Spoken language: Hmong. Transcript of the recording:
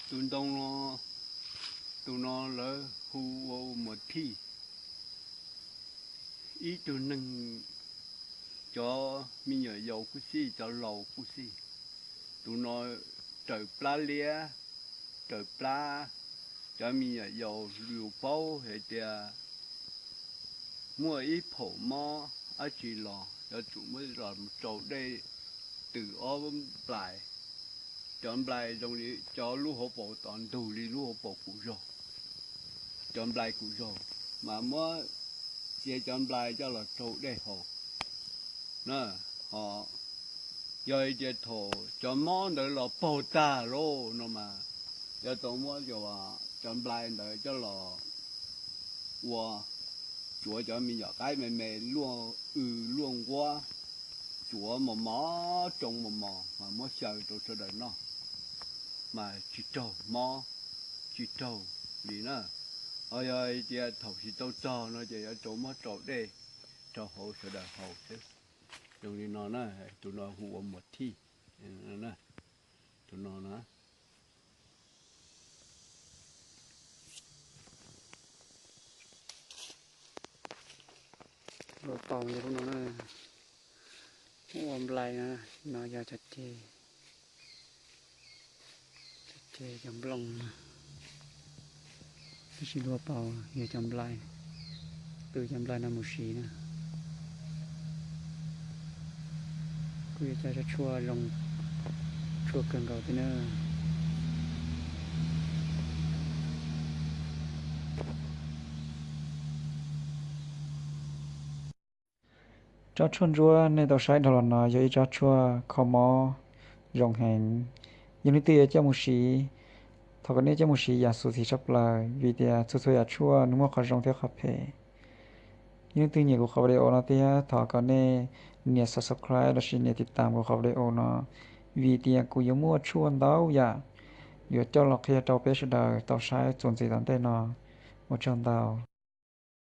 Tus ntoo no, tus no lawv hu ua muas thij. Ib tug neeg, cov me nyuam yaus kuj xij, cov laus kuj xij. Tus no raws plab liab, raws plab, cov me nyuam yaus yus paub hais tias muaj ib phaum mob dab tsi los yuav tsum muab los rau dej twm ob nplais. Cov nplais zoo li cov lub hauv paus tod ntug li lub hauv paus kuv zog, cov nplais kuv zog, mas muab cia cov nplais coj los rau dej haus na. Ho yog hais tias thaum cov mob ntawd los paug tag lauj no mas yuav tau muab cov nplais ntawd coj los ua, tsuav cov me nyuam qaib me me luaj w luaj nquab, tsuav mos mos, tsoo mos mos mas muab xyaw rau sawv daws noj, mas tsis raug mob, tsis raug li na. Ho yog hais tias thaum tsis tau txog no ces yuav tau muab rau dej rau hauv sawv daws haus xwb. Zoo li no na, tus no hu ua muas thij, tus no na. Luaj paus yog lub no na, ua nplai na, no yog cov ceg, cov ceg cov nplooj na. Tab sis luaj paus yog cov nplai, twm cov nplai no mus siv na. Kuj yog cov tshuaj zoo, tshuaj kawg nkaus thiab na. Tsob tshuaj ntsuab nej tau saib dhau los no yog ib tsob tshuaj kho mob zoo heev. Yog leej twg yuav coj mus siv, thov kom nej coj mus siv yam xus txim tshaj plaws, vim tias txhua txhua yam tshuaj nws muaj qhov zoo thiab qhov phem. Yog leej twg nyiam kuv qhov video no thiab thov kom nej nias subscribe lossis nias tiv tam kuv qhov video no, vim tias kuv yuav muaj tshuaj ntau yam yuav coj los qhia rau peb sawv daws tau saib txuas ntxiv tom ntej no. Ua tsaug ntau.